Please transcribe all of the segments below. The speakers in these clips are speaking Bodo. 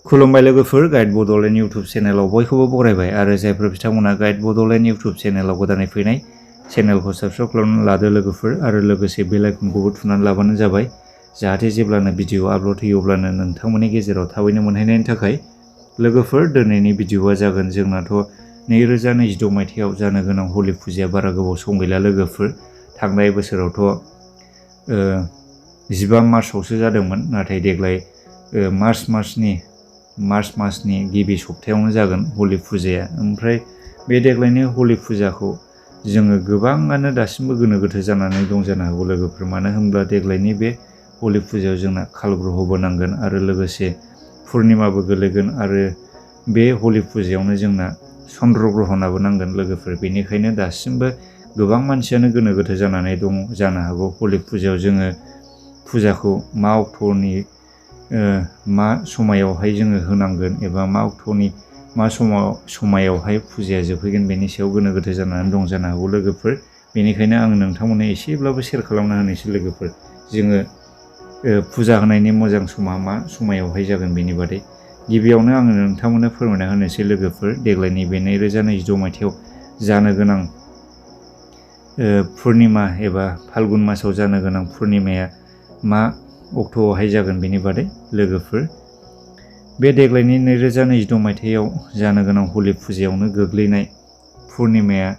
खुलुमबाय लोगोफोर, गाइड बड'लेण्ड इउटुब चेनेलाव बयखौबो बरायबाय आरो जायफोर बिथांमोना गाइड बड'लेण्ड इउटुब चेनेलाव गोदानै फैनाय चेनेलखौ साबस्क्राइब खालामनानै लादो लोगोफोर आरो लोगोसे बेल आइकनखौबो थुनानै लाबानो जाबाय जाहाथे जेब्लानो भिडिअ आपल'ड होयो अब्लानो नोंथांमोननि गेजेराव थाबैनो मोनहैनायनि थाखाय। लोगोफोर, दिनैनि भिडिअआ जागोन जोंनाथ' 2026 मायथाइयाव जानो गोनां हलि फुजाया बारा गोबाव सम गैला लोगोफोर। थांनाय बोसोरावथ' 15 मार्चआवसो जादोंमोन, नाथाय देग्लाय मार्च मासनि गिबि सप्तायावनो जागोन हलि फुजाया। ओमफ्राय बे देग्लायनि हलि फुजाखौ जोङो गोबाङानो दासिमबो गोनो गोथो जानानै दं जानो हागौ लोगोफोर। मानो होनब्ला देग्लायनि बे हलि फुजायाव जोंना काल ग्रह'बो नांगोन आरो लोगोसे पुर्निमाबो गोलैगोन आरो बे हलि फुजायावनो जोंना चन्द्र ग्रह'नाबो नांगोन लोगोफोर। बेनिखायनो दासिमबो गोबां मानसियानो गोनो गोथो जानानै दं जानो हागौ हलि फुजायाव जोङो फुजाखौ मा अक्ट'नि मा समायावहाय जोङो होनांगोन एबा मा अक्ट'नि मा समायावहाय फुजाया जोबहैगोन बेनि सायाव गोनो गोथो जानानै दं जानो हागौ लोगोफोर। बेनिखायनो आं नोंथांमोननो एसेब्लाबो शेयार खालामना होनोसै लोगोफोर, जोङो फुजा होनायनि मोजां समा मा समायावहाय जागोन बेनि बादै। गिबियावनो आङो नोंथांमोननो फोरमायना होनोसै लोगोफोर, देग्लायनि बे 2026 मायथाइयाव जानो गोनां पुर्निमा एबा फाल्गुन मासाव जानो गोनां पुर्निमाया मा अक्ट'आवहाय जागोन बेनि बादै लोगोफोर। बे देग्लायनि 2026 मायथाइयाव जानो गोनां हलि फुजायावनो गोग्लैनाय पुर्निमाया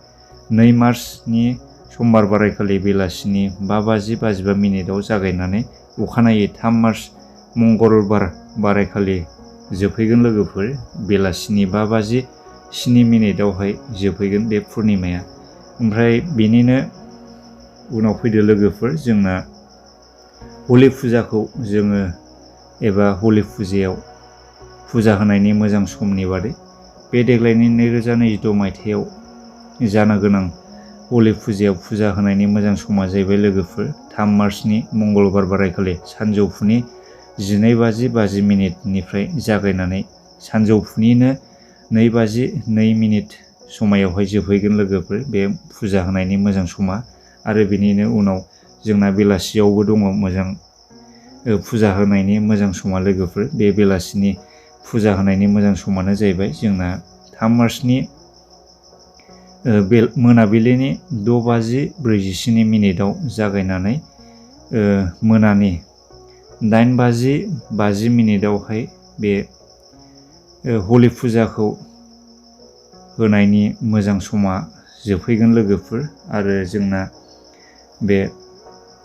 2 मार्चनि समबार बारायखालि बेलासिनि 5:55 जागायनानै अखानायै 3 मार्च मंगलबार बारायखालि जोबहैगोन लोगोफोर। बेलासिनि 5:07 जोबहैगोन बे पुर्निमाया। ओमफ्राय बेनिनो उनाव फैदो लोगोफोर, जोंना हलि फुजाखौ जोङो एबा हलि फुजायाव फुजा होनायनि मोजां समनि बादै। बे देग्लायनि 2026 मायथाइयाव जानो गोनां हलि फुजायाव फुजा होनायनि मोजां समा जाहैबाय लोगोफोर 3 मार्चनि मंगलबार बारायखालि सानजौफुनि 12:50 जागायनानै सानजौफुनिनो 2:02 समायावहाय जोबहैगोन लोगोफोर बे फुजा होनायनि मोजां समा। आरो बेनिनो उनाव जोंना बेलासियावबो दङ मोजां फुजा होनायनि मोजां समा लोगोफोर। बे बेलासिनि फुजा होनायनि मोजां समानो जाहैबाय जोंना 3 मार्चनि मोनाबिलिनि 6:47 जागायनानै मोनानि 8:50 बे हलि फुजाखौ होनायनि मोजां समा जोबहैगोन लोगोफोर। आरो जोंना बे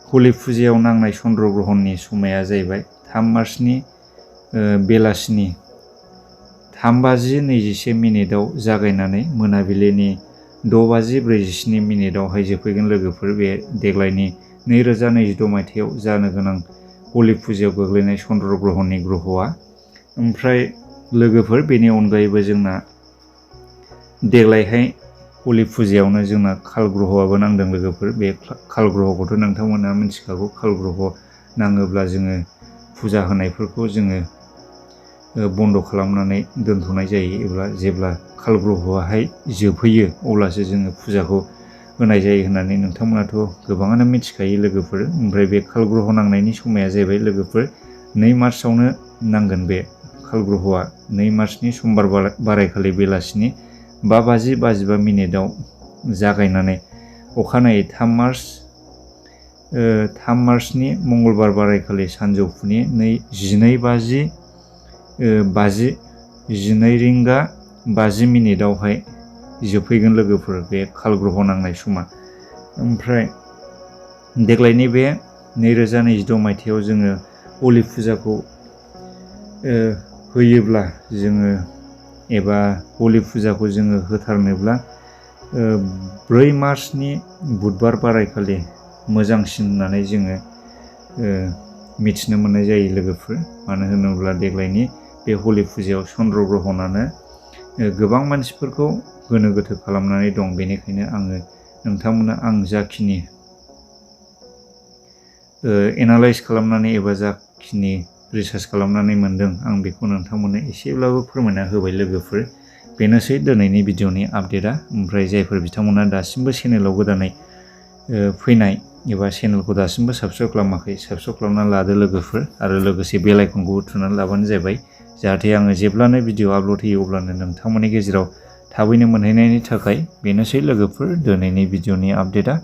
हलि फुजायाव नांनाय चन्द्र ग्रहननि समाया जाहैबाय 3 मार्चनि बेलासिनि 3:21 जागायनानै मोनाबिलिनि 6:47 जोबहैगोन लोगोफोर बे देग्लायनि 2026 मायथाइयाव जानो गोनां हलि फुजायाव गोग्लैनाय चन्द्र ग्रहननि ग्रह'आ। ओमफ्राय लोगोफोर, बेनि अनगायैबो जोंना देग्लायहाय हलि फुजायावनो जोंना काल ग्रह'आबो नांदों लोगोफोर। बे काल ग्रह'खौथ' नोंथांमोना मिथिखागौ। काल ग्रह' नाङोब्ला जोङो फुजा होनायफोरखौ जोङो बन्द' खालामनानै दोनथ'नाय जायो एबा जेब्ला काल ग्रह'आहाय जोबहैयो अब्लासो जोङो फुजाखौ होनाय जायो होननानै नोंथांमोनाथ' गोबाङानो मिथिखायो लोगोफोर। ओमफ्राय बे काल ग्रह' नांनायनि समाया जाहैबाय लोगोफोर 2 मार्चआवनो नांगोन बे काल ग्रह'आ। 2 मार्चनि समबार बारायखालि बेलासिनि 5:55 जागायनानै अखानायै 3 मार्चनि मंगलबार बारायखालि सानजौफुनि 12:50 जोबहैगोन लोगोफोर बे काल ग्रह' नांनाय समा। ओमफ्राय देग्लायनि बे 2026 मायथाइयाव जोङो हलि फुजाखौ होयोब्ला जोङो एबा हलि फुजाखौ जोङो होथारनोब्ला 4 मार्चनि बुधबार बारायखालि मोजांसिन होननानै जोङो मिथिनो मोननाय जायो लोगोफोर। मानो होनोब्ला देग्लायनि बे हलि फुजायाव चन्द्र ग्रह'नानो गोबां मानसिफोरखौ गोनो गोथो खालामनानै दं। बेनिखायनो आङो नोंथांमोननो आं जाखिनि एनालाइज खालामनानै एबा जाखिनि रिसार्च खालामनानै मोनदों आं बेखौ नोंथांमोननो एसेब्लाबो फोरमायना होबाय लोगोफोर। बेनोसै दिनैनि भिडिअनि आपडेटआ। ओमफ्राय जायफोर बिथांमोना दासिमबो चेनेलाव गोदानै फैनाय एबा चेनेलखौ दासिमबो साबस्क्राइब खालामाखै, साबस्क्राइब खालामनानै लादो लोगोफोर आरो लोगोसे बेल आइकनखौबो थुनानै लाबानो जाबाय जाहाथे आङो जेब्लानो भिडिअ आपल'ड होयो अब्लानो नोंथांमोननि गेजेराव थाबैनो मोनहैनायनि थाखाय बेनोसै लोगोफोर दिनैनि भिडिअनि आपडेटआ।